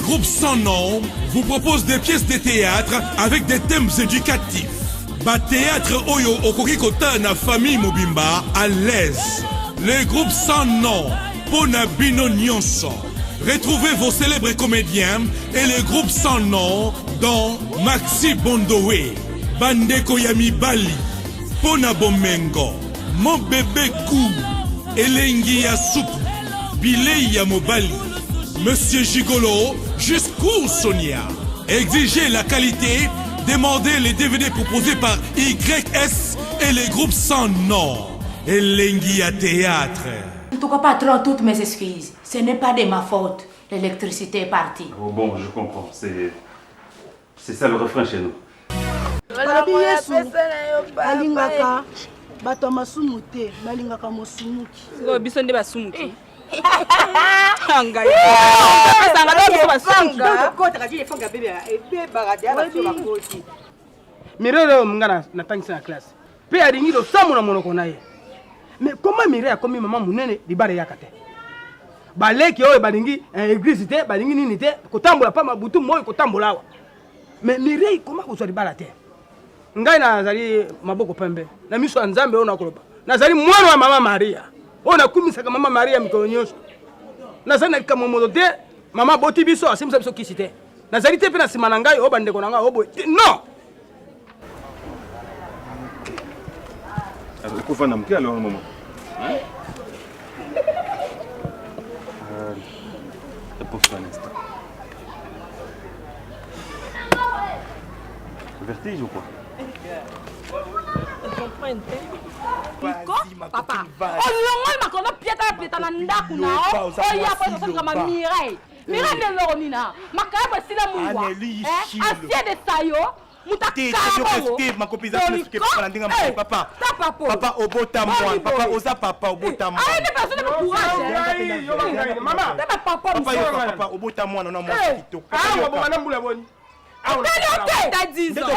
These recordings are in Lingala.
groupes sans nom vous proposent des pièces de théâtre avec des thèmes éducatifs. Ba théâtre oyo okoki kotala na famille mobimba à l'aise. Les groupes sans nom pona bino nyonso. Retrouvez vos célèbres comédiens et les groupes sans nom dans Maxi Bondowe, Bandeko ya mibali, Pona bomengo, Mon bébé cou, Elengi ya supu, Bilei ya mobali, Monsieur Gigolo, jusqu'où Sonia Exigez la qualité, demandez les DVD proposés par YS et les groupes sans nom. Elengi ya théâtre. En tout cas, patron, toutes mes excuses. Ce n'est pas de ma faute. L'électricité est partie. Oh bon, je comprends. C'est c'est ça le refrain chez nous. Balobi Yesu alingaka bato ya masumu te, balingaka mosumuki. Sikoyo biso nde basumuki. Mireille oyo nga natangisa na classe mpe alingi losambo na monoko na ye mais comment Mireille akomi mama monene libala eyaka te baleki oyo balingi eh, eglise te balingi nini te kotambola pamba butu moi kotambola awa mais Mireille koma kozwa libala te ngai nazali maboko pembe na miso ya nzambe oyo nakoloba nazali mwana wa mama maria oyo nakumisaka mama maria mikolo nyonso nazali na likambo moto te mama aboti biso asimbisa biso kisi te nazali te mpe na nsima na ngai oyo bandeko na ngai oyo boye non okofanda moke alors mama Repose-toi un instant. Vertige ou quoi Ko papa olongoli makolo pieta pieta na ndako na yo oya po ezosalika mireille Mireille nde eloko nini ah? Makayabo esila mungwa. Eh, asie de sayo. Papa, papa obota mwana, papa oza papa obota mwana. Papa papa obota mwana na mwana kitoko. Ah, bonga na mbula boni. Ata 10 ans.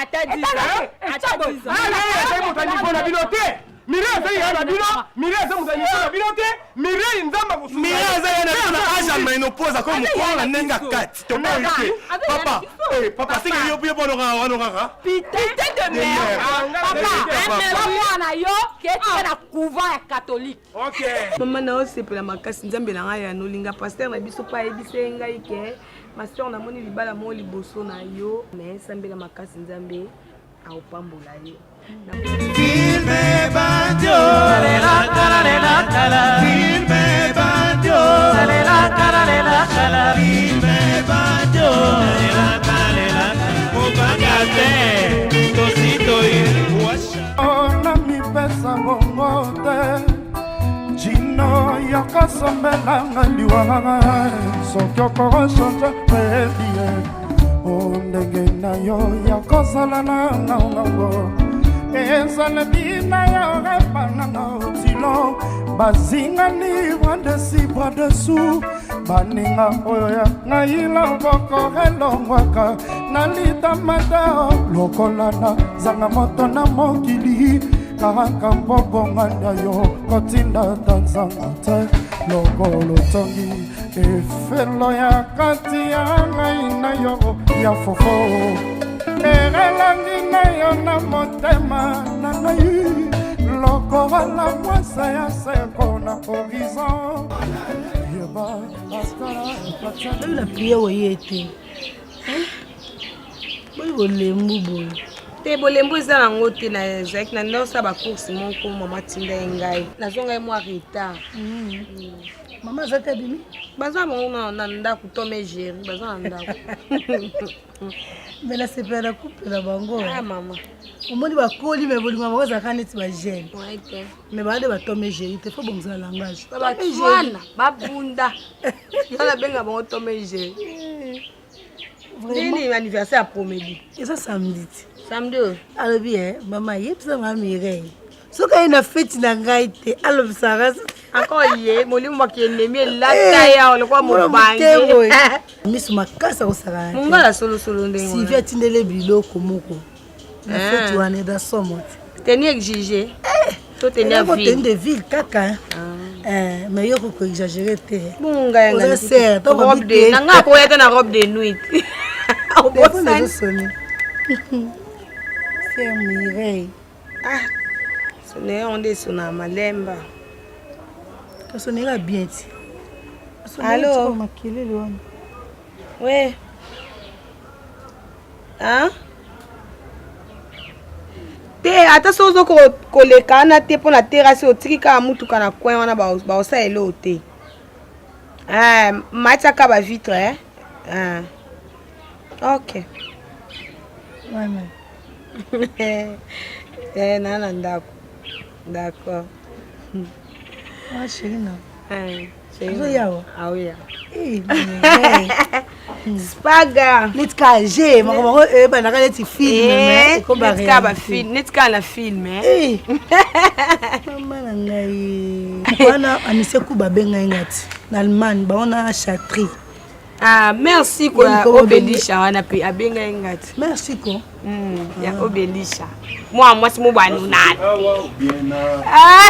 Ata 10 ans. Ata 10 ans. Azali moto ya niveau na bino te. Mireille azali ya na bino. Mireille azali moto ya niveau na bino te. Mireille nzambe akosunga. Mireille azali ya na bino na age ya ménopause akomi mokolo na ndenge akati. Toboyi te. Papa, eh papa seke yo yo bono kaka wana kaka. Putain de merde. Papa, mwana yo ketika na couvent ya catholique. Okay. Mama na osepela makasi nzambe na ngai ya nolinga pasteur na biso pa ayebisa ye ngai ke ma soeur namoni libala moko liboso na yo mais sambela makasi nzambe akopambola yo. Filme bandio Filme bandio Filme bandio Kobanga te tosi toyi namipesa bongo te jino yokosombelanga liwa soki okochange baby o ndenge na yo ya kozala na ngango ezaleli na yo epanana otilo bazingani bradesi bradesu baninga oyo ya ngai loboko elongwaka na litama te lokola nazanga moto na mokili kaka mbobonga na yo kotinda ata nzanga te lokolo tongi efelo ya kati ya ngai na yo ya fofo erelangi na yo na motema na ngai lokola mwasa ya seko na horizon yeba ata na priere oye te boye bolembu boye te bolembu eza nango te nazalaki na nda osala bacourse moko mama atinda ye ngai nazonga ye mwa retard mm. Mm. mama aza te abimi baza bango na ndako tom e géri baza na ndako me nasepela na couple na bango ah, mama omoni bakoli me bolingo bango ezalaka neti bagene me baa nde batom e géri te fo bongisa langage batwana babunda nga nabenga bango tom e géri nini anniversaire ya promedi eza samedi ti samedi oyo alobi e mama yebisa nga mireille soki aye na feti na ngai te alobisaka encore ye molimo maki ennemi elata eh, ya lokola mobange miso makasi akosaka mongala solosolo ndenge sylvie atindele biloko moko na eh. feti wana eza somo te tenue exige eh, to tenue de ville kaka ah. Eh, mais yo koko exagéré te. Bongo ngai Oza sœur, to robe de na ngai akoya te na robe de nuit. Obosani. Sœur Mireille. Ah. Sonne yango nde esonaka malemba. Osonela bien ti. Allo. Makelele wana. Ouais. Hein? te ata soki ozo koleka wana te mpo na terase otiki kaka motuka na coin wana baosala eloo te eh, matiaka bavitre eh? eh. ok eh, naa na ndako d'accord ah, chéri na eh. azoyawa aoya eh, spaga neti ka je makambo yango eyebandaka neti filmneti kaka na film mama na ngai wana anise kuba abengai nga ti na allemagne bango na chatrie Ah, merci ko ya obelisha wana pe abengai nga ti merci ko ya ah. obelisha mwa mwasi mobwanuna ah.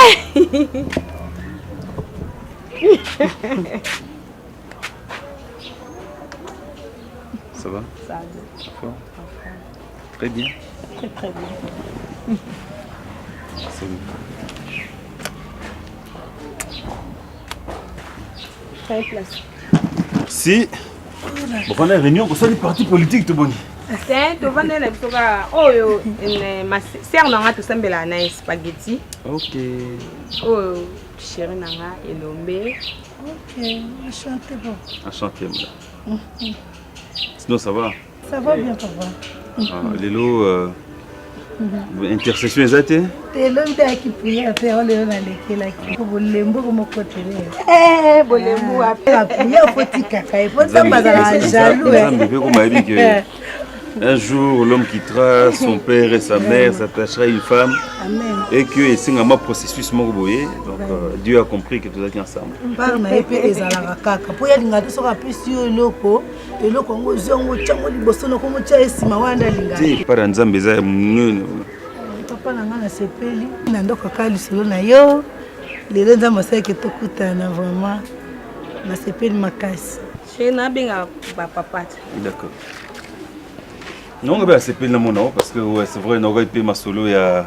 Ça va Ça va. Très bien. Très très bien. C'est bon. Si. bofanda réunion kosali parti politique to boni te tovanda na biso kaka oyo sere na nga tosambelaka na ye spaghetti ok oyo chéri na nga elombe ok enchanté bon enchanté madame sinon ça va Ça va bien papa. Ah, lelo euh, intercession eza te te lobi te ayaki prière te yango lelo nalekelaki po bolembu komokotele eh, bolembu wapi ah, prière fo tikaka ye po nzambe azalaka jaloux eh. nzambe mpe koma yebi ke Un jour, l'homme quittera son père et sa mère, s'attachera à une femme. Amen. Et que c'est un processus moko boye. Donc euh, Dieu a compris que tozalaki ensemble. Part na ye mpe ezalaka kaka mpo ye alingaka te soki apesi yo eloko eloko yango ozwi yango otya yango liboso na okomi otya ye nsima wana nde alingaka te epai ya nzambe eza ya monene papa na ngai nasepeli na ndako kaka lisolo na yo lelo nzambe asalaki tokutana vraiment nasepeli makasi che nabenga bapapa te d'accord nongo mpe asepeli na mona parce que ouais, c'est vrai naokaki mpe masolo ya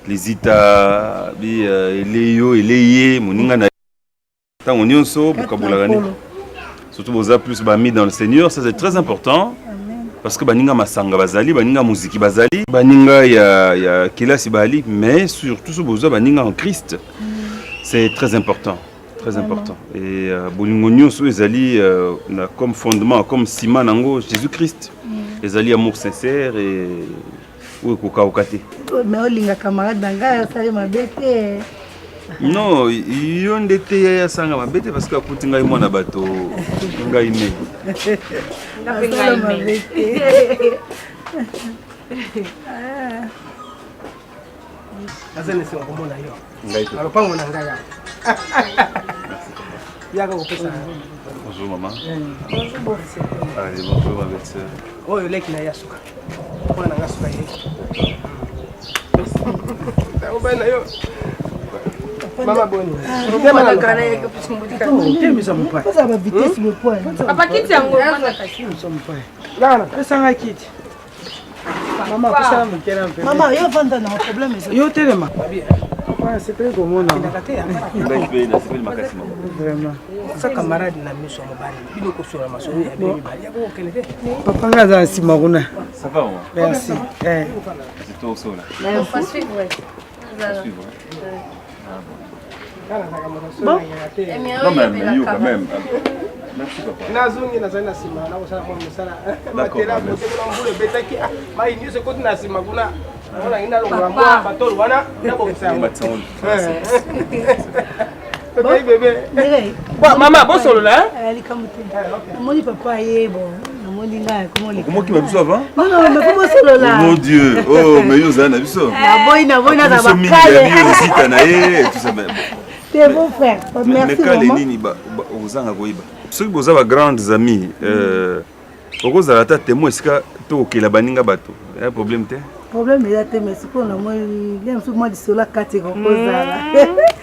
lizita bi euh, eleyo eleye moninga na Tango nyonso bokabolaka nini? Surtout boza plus ba amis dans le Seigneur, ça c'est très important. Parce que baninga masanga bazali, baninga muziki bazali, baninga ya ya kelasi bali, mais surtout so boza baninga en Christ. C'est très important, très important. Et euh, bolingo nyonso ezali euh, na comme fondement, comme ciment nango Jésus-Christ. Ezali amour sincère et oyo ekokauka te. Mais olinga camarade na ngai asali mabe te. Non, yo nde te yaya asanga mabe te parce que akuti ngai mwana bato ngai me. Asala mabe te. Naza na esengo komona yo. Na lopango na ngai awa. Yaka kopesa. Bonjour maman. Bonjour beau. Allez, bonjour ma belle-sœur. Oyo leki na ye ya suka. Mwana na nga suka ye. Obali na yo. Mama boni. Temisa mopaya. Kozala ba vitesse mopaya. Papa kiti yango. Temisa mopaya. Lana, pesa ngai kiti. Mama, pesa moke na mpe. Mama, yo vanda na problème eza. Yo telema. Papa, sepeli komona. Ngai mpe nasepeli makasi mama. Vraiment. Sa camarade na miso ya mobali bino kosola masolo ya bino mibali ya kokokende te. Papa ngai aza na nsima kuna. Ça va maman? Merci. Eh. C'est toi aussi là. Merci. Faut suivre. Faut suivre. Ah bon. Bon. Non mais, mais yo quand même. Merci papa. Nazongi nazali na nsima nakosala mwa mosala matela bote kuna mbula ebetaki ah, mai nyonso ekoti na nsima kuna namonaki nalongola mwa batolo wana nabongisa yango Tokai bebe. Bon, mama, bosolola. Eh, likambo te. Namoni papa ye bon, namoni ngai akomi oleka. Okomoki ba biso avant? Non non, mais faut bosolola. Oh mon Dieu. Oh, mais yo ozala na biso. Naboyi naboyi naza bakale. Biso mingi na ye tout ça. T'es bon frère. Merci Mais kale nini ba ozanga koyiba. Soki boza ba grandes amies, euh okozala ata témoin esika tokokela baninga bato. Ya problème te? Problème eza te mais sikoyo namoni bien mosusu mwa lisolo akati ekokozala.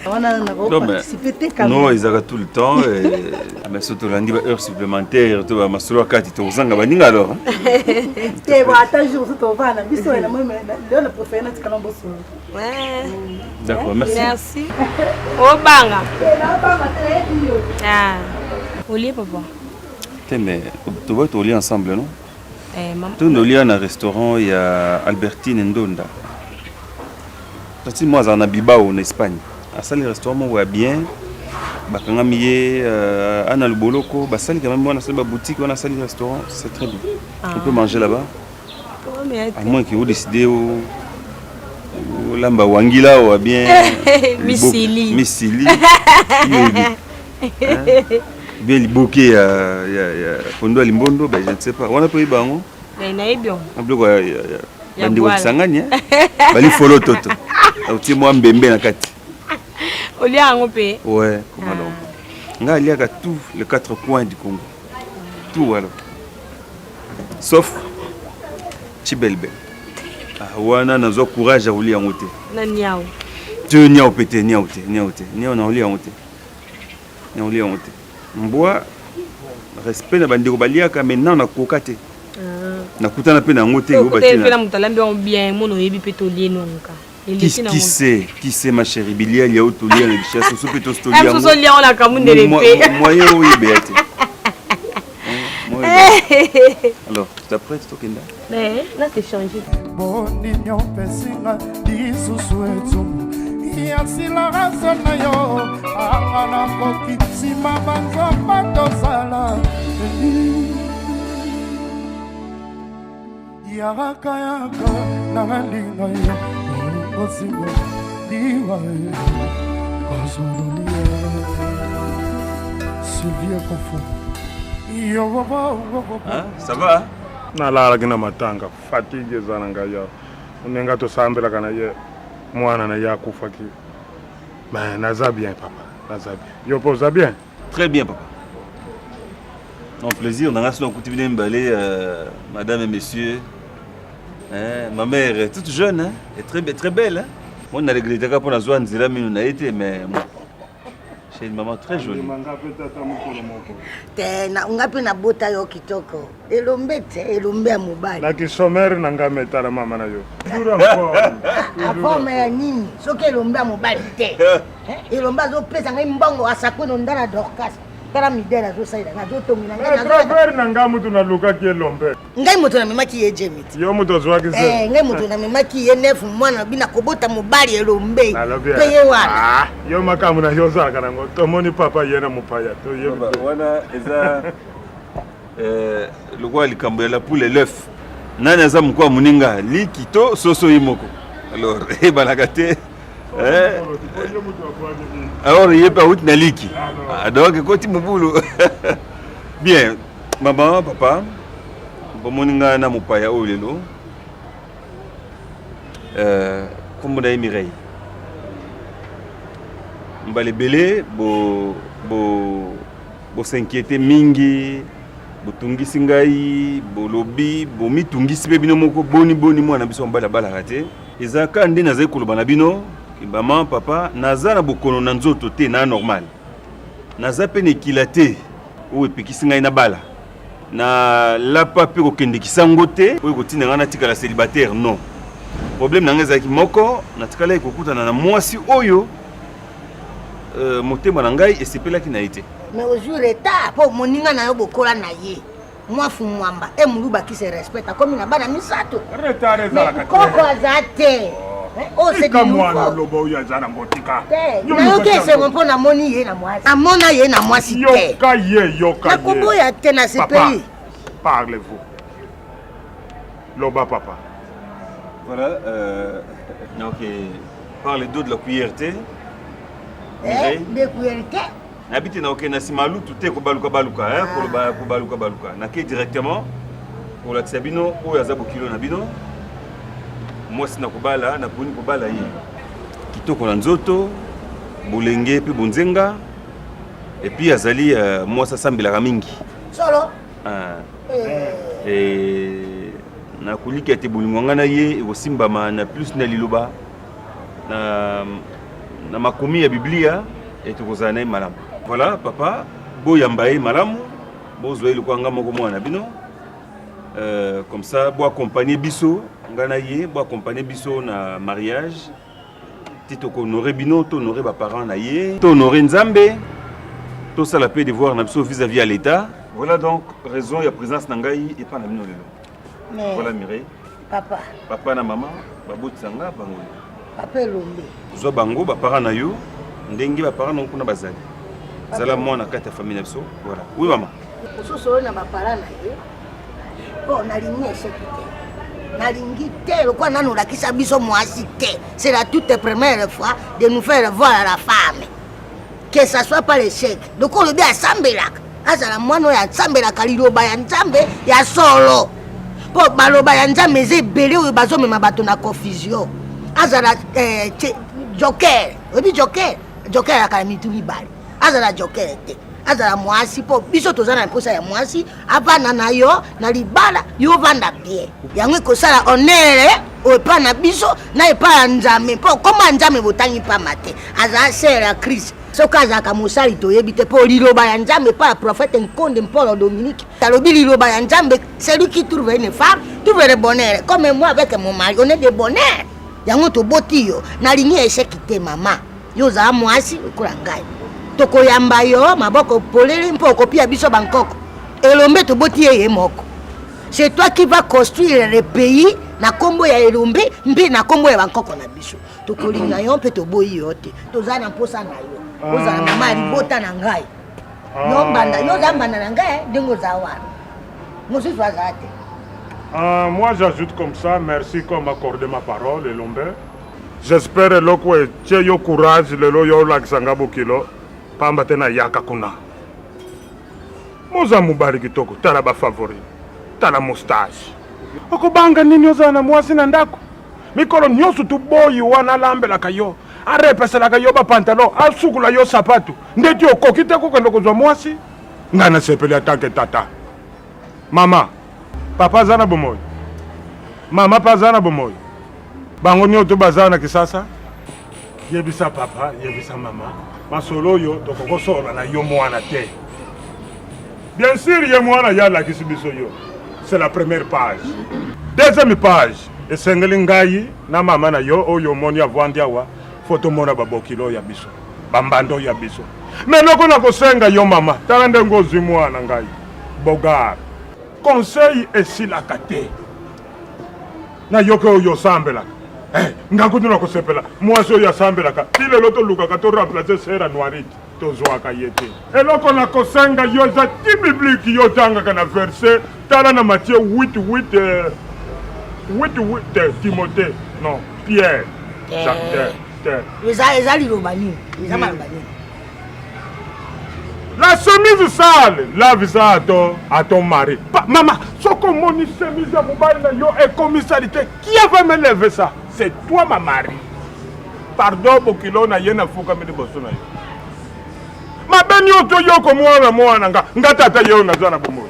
Wana nakoparticipe te quand Non, ezalaka tout le temps. Mais soki tolandi ba heure supplémentaire to bamasolo ya kati tokozanga baninga alors. Te bon, ata jour mosusu tovanda na biso na moi lelo na préféré natikala bosolo. D'accord, merci. Merci. Obanga. Naobanga te, nayebi yo. Ah. Olie papa. Te mais toboyi tolia ensemble non? Eh, mama. Tonolia na restaurant ya Albertine Ndonda. Tati moi azala na Bilbao na Espagne. Asali restaurant moko ya bien. Bakangami ye euh, ana luboloko basali quand même wana asali ba boutique wana asali restaurant, c'est très bien. Ah. On peut manger là-bas. Oh, mais À moins que vous décidez au olamba wangila ou bien misili. Misili. Hein? Bien liboke ya ya ya pondo ya limbondo, ben je ne sais pas. Wana pe oyeba yango? Nayebi yango. Biloko ya ya bandeko kisangani hein? Bali folo toto. Otie mwa mbembe na kati. Olia yango pe? Ouais, comment ah. donc? Nga aliaka tout les quatre coins du Congo. Tout alors. Sauf Chibelbe. Ah, wana nazwa courage ya kolia yango te. Na niao. Te niao pe te, niao te, niao te. Niao na kolia yango te. Na kolia yango te. Mbwa respect na bandeko baliaka mais nano nakoka te. Ah. Nakutana pe na yango te. Okutana pe na moto alambi yango bien, mono oyebi pe tolie nonka. Qui sait, qui sait ma chérie, bilia lia otolia na bishia soso pe tostolia yango. Soso lia ona kamundele pe. Moyen oyebeya te. Alors, tu t'apprêtes tokenda? Mais là c'est changé. Boni opesinga lisusu etumbu ya silaraso na yo anga nakoki nsima banzamba tozala yaka yaka nalinga yo ozingo liwa kozololia sylvie kofu Hein? Ça va? Nalalaki na matanga, fatigue eza na ngai awa. Ndenge tosambelaka na ye, mwana na ye akufaki. Mais naza bien papa, naza bien. Yo mpe oza bien? Très bien papa. Non, plaisir, nanga sino okuti bino mibale, euh, madame et monsieur. Hein, ma mère est toute jeune, hein, est très, très belle. Hein. Moi, na regrettaka mpo nazwa nzela mino na ye te, mais bon. J'ai une maman très jolie. Te na nga mpe nabota yo kitoko. Elombe te, elombe ya mobali. Na kisomere na nga metala mama na yo. Forme ya nini? Soki elombe ya mobali te. Eh, elombe azopesa ngai mbongo asakweno ndala Dorcas. Tala midele azosalela ngai, azotongela ngai. Eh, travers na nga mutu nalukaki elombe. Ngai moto namemaki ye jemit. Yo moto ozwaki se. Eh, ngai moto namemaki ye nef mwana lobi nakobota mobali elombe. Mpe ye wana. Ah, yo makambo na yo ozalaka nango. Tomoni papa ye na mopaya. Toyebi. Wana eza eh, lokola likambo ya la poule et l'œuf. Nani aza mokwa moninga liki to soso ye moko. Alors ebalaka te. Eh, alors ye mpe awuti na liki. Ah, donc ekoti mobulu. Bien. Maman, papa, bomoni ngai na mopaya oyo lelo euh, nkombo na ye Mireille. Mbala ebele bo bo bosinquiete mingi botungisi ngai bolobi bomitungisi mpe bino moko boni boni mwana biso mobali abalaka te eza kaka nde nazali koloba na bino mama papa naza na bokono na nzoto te na normal naza mpe na ekila te oyo epekisi ngai nabala na lapa mpe kokende kisango te oyo ekotinda ngai natikala célibataire non problème na ngai ezalaki moko natikalaki kokutana na mwasi oyo euh, motema na ngai esepelaki na ye te mais ozwi retard mpo moninga na yo bokola na ye mwafu mwamba e muluba qui se respecte akomi na bana misato retard ezalaka te koko aza te oh, tika mwana oloba oyo aza na mbotika nayoki esengo mpo namoni ye na mwasi namona ye na mwasi te yoka ye yoka ye nakoboya te na sepeli parlez-vous loba papa voilà euh, donc par le dos de la cuillère te eh, nde cuillère te Nayebi te nakokende na nsima ya lutu te kobaluka baluka eh, koloba kobaluka baluka nake directement kolakisa bino oyo aza bokilo na bino mwasi na kobala naponi kobala ye kitoko na nzoto bolenge mpe bonzenga epuis azali uh, mwasi asambelaka mingi solo ah. eh. eh, nakolika ete bolingo ngai na ye ekosimbama na plus na liloba na. na makomi ya Biblia et tokozala na ye malamu. Voilà papa, boyamba ye malamu, bozwa ye lokola nga moko mwana na bino. Euh, comme ça bo accompagner biso nga na ye, bo accompagner biso na mariage ti tokohonore bino, tohonore ba parents na ye, tohonore Nzambe, tosala mpe devoir na biso vis-à-vis ya l'État. Voilà donc raison ya présence na ngai epai na bino lelo. Mais, Voilà Mireille. Papa. Papa na mama babotisa nga bango. Papa Elombe. Zwa bango ba parents na yo ndenge ba parents na kuna bazali. Zala mwana kati ya famille na biso. Voilà. Oui maman. Mosusu oyo na ba parents na ye. Bon, nalingi échec te. Nalingi te lokola nanu olakisa biso mwasi te. C'est la toute première fois de nous faire voir la femme. Que ça soit pas l'échec. Lokola olobi asambelaka, azala mwana oyo asambelaka liloba ya Nzambe ya solo. Mpo baloba ya Nzambe eza ebele oyo bazomema bato na confusion. Azala eh, joker, oyebi joker? Joker alaka na mitu mibale. Azala joker te. Azala mwasi mpo biso toza na mposa ya mwasi avanda na yo na libala, yo ovanda bien. Yango ekosala honneur epai na biso na epai ya Nzambe, mpo koma Nzambe botangi pamba te. Azala sœur ya Christ. Soki azalaka mosali toyebi te, mpo liloba ya Nzambe epai ya prophète Nkonde Mpolo Dominique alobi liloba ya Nzambe, celui qui trouve une femme trouve le bonheur. Comme moi avec mon mari, on est de bonheur. Yango toboti yo, nalingi échec te mama. Yo ozala mwasi lokola ngai, tokoyamba yo maboko polele mpo okopia biso bankoko. Elombe toboti ye ye moko. C'est toi qui vas construire le pays na kombo ya Elombe mpe na kombo ya bankoko na biso. Tokolinga yo mpe toboyi yo te. Toza na mposa na yo. Ozala mama ya libota na ngai. Yo mbanda, yo oza mbanda na ngai ndenge oza wana. Mosusu aza te. Moi j'ajoute comme ça, merci comme accordé ma parole Elombe. J'espère eloko etie yo courage lelo yo olakisa nga bokilo pamba te nayaka kuna. Moza mobali kitoko, tala ba favori, tala moustache. Okobanga nini ozala na mwasi na ndako? Mikolo nyonso tuboyi wana alambelaka yo, arepeselaka yo ba pantalon, asukula yo sapatu. Ndeti okoki te kokende kozwa mwasi? Ngai nasepeli atanke tata. Mama, papa aza na bomoi? Mama pe aza na bomoi? Bango nioto baza na Kisasa? Yebisa papa, yebisa mama, masolo oyo tokokosolola na yo mwana te. Bien sûr ye mwana ye alakisi biso yo. C'est la première page. Deuxième page, esengeli ngai na mama na yo oyo omoni avandi awa, faut tomona babokilo ya biso, bambando ya biso. Mais eloko nakosenga yo mama, tala ndenge ozwi mwana ngai. Bogar. Conseil esilaka te. Nayoki oyo osambelaka. Eh, nga kutu nakosepela mwasi oyo asambelaka ti lelo tolukaka to remplacer sœur Anuarite tozwaka ye te. Eloko nakosenga yo eza ti biblique yo otangaka na verset tala na Matthieu 8 8 eh, 8 8 te Timothée non Pierre Jacques te te Eza eza liloba nini? Eza maloba nini? La chemise sale, lave ça à ton, à ton mari. Pa, maman, soki omoni chemise ya mobali na yo ekomi salite, qui va me lever ça? C'est toi ma mari. Pardon bokilo na ye nafukami liboso na yo. Mabe nioto yo komwana mwana nga, nga tata yo naza na bomoi.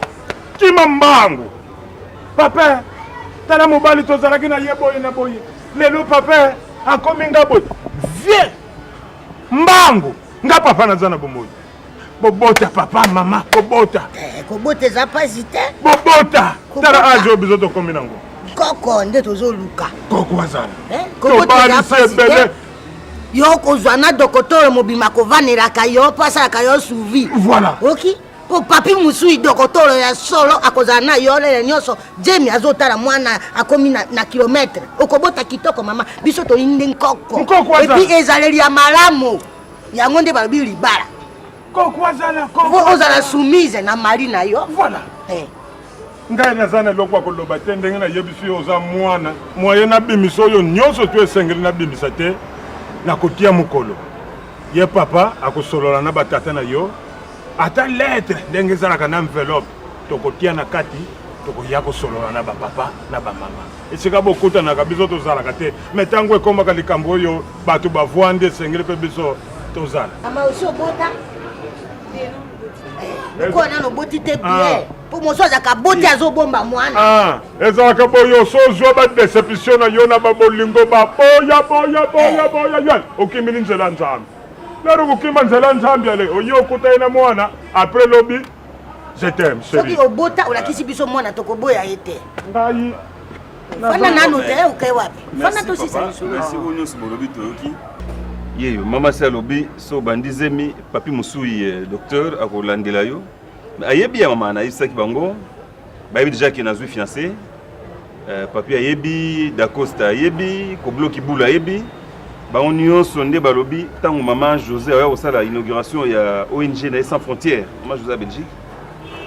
Kima mbangu. Papa, tala mobali tozalaki na ye boye na boye. Lelo papa akomi nga boye. Viens. Mbangu. Nga papa naza na bomoi. Bobota papa mama bobota. Eh, kobota eza pasi te. Bobota. Tala age oyo biso tokomi nango. Koko nde tozoluka. Koko azala. Eh, kobota eza pasi te. Yo kozwa na dokotolo mobima kovanelaka yo mpo asalaka yo suivi. Voilà. Oki? Po papi musui dokotolo ya solo akozala na yo lele nyonso Jamie azotala mwana akomi na, na kilometre okobota kitoko mama biso tolingi nde nkoko epuis ezaleli ya malamu yango nde balobi libala po ozala soumise na mari na yo voilà. eh. Ngai naza na eloko ya koloba te ndenge nayebisi yo oza mwana moye nabimisa oyo nyonso to esengeli nabimisa te nakotia mokolo ye papa akosolola na batata na yo ata lettre ndenge ezalaka na enveloppe tokotia na kati tokoya kosolola na bapapa na bamama esika bokutanaka biso tozalaka te me ntango ekomaka likambo oyo bato bavwandi esengeli mpe biso tozala mama osi obota lokola nano oboti te bien ah. Mpo mosu azalaka boti azobomba mwana. Ah, ezalaka boye osozwa badeception na yo na babolingo baboya boya boya boya yo okimili nzela nzambe lero kokima nzela nzambe ale oye okuta ye na mwana après lobi je t'aime soki obota olakisi biso mwana tokoboya ye te ngai fanda nanu te oke wapi fanda tosisa lisolo merci oyo nyonso bolobi toyoki yeyo mama se alobi so obandi zemi papi mosuyi eh, docteur akolandela yo ayebi ya mama nayebisaki bango bayebi deja ke nazwi fiancé euh, papi ayebi dacosta ayebi kobloki bula ayebi bango nyonso nde balobi ntango mama josé aya kosala inauguration ya ong na ye sans frontière mama josé ya belgique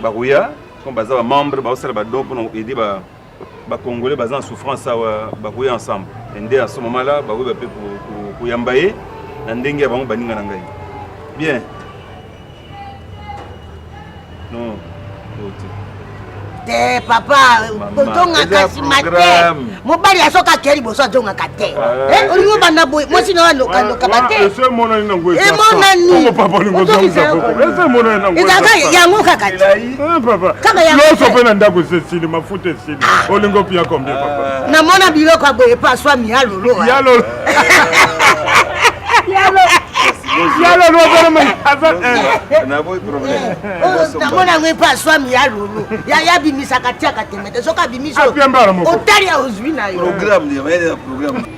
bakoya comme baza bamembre bakosala badon mpona koaide ba bacongolais baza en souffrance awa bakoya ensemble nde à ce moment là bakoyeba mpe koyamba ye na ndenge ya bango baninga na ngai bien non te papa kozongaka nsima te mobali ya soki akei liboso azongaka te ah. eh, olingi obanda boye mwasi na yo alokaloka ba te emonani ezalaka yango kaka te eh, kaka yango mpe na ndako esili mafuta esili ah. olingi opia combien papa namona biloko ya boye pa swami ya lolo ya lolo ya lolo namona yango epa aswami ya lolo yaya abimisaka tiaka tembe te soki abimisi otali ya ozwi na yo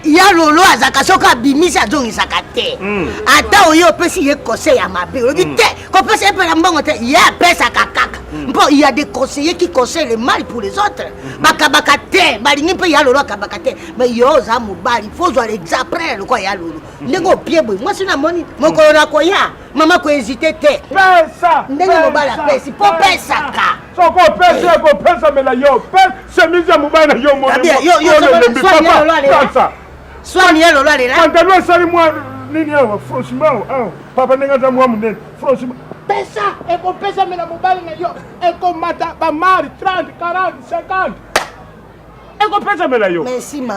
ya lolo azalaka soki abimisi azongisaka te hmm. ata oye opesi ye conseil ya mabe olobi hmm. te kopesa ye mpela mbongo te ye apesaka kaka hmm. mpo il y a des conseillers qui conseillent le mal pour les autres bakabaka te balingi mpe ya lolo akabaka te mais yo oza mobali fo ozwa l'exemplaire lokola ya lolo ndenge opie boye mwasi namoni mokolo nakoya mama ko hésiter te pesa ndenge mobali apesi mpo pesaka soki opesi ekopesamela yo pe chemise ya mobali na yo monipasa swani ye lolo alela pantalo esali mwa nini awa franchement awa papa ndenge aza mwa monene franchement pesa ekopesamela mobali na yo ekomata bamari 30 40 50 ekopesamela yo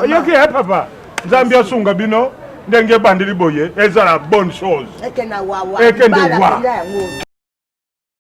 oyoki ye papa nzambe asunga bino ndenge ebandeli boye ezala bonne chose ekende wa.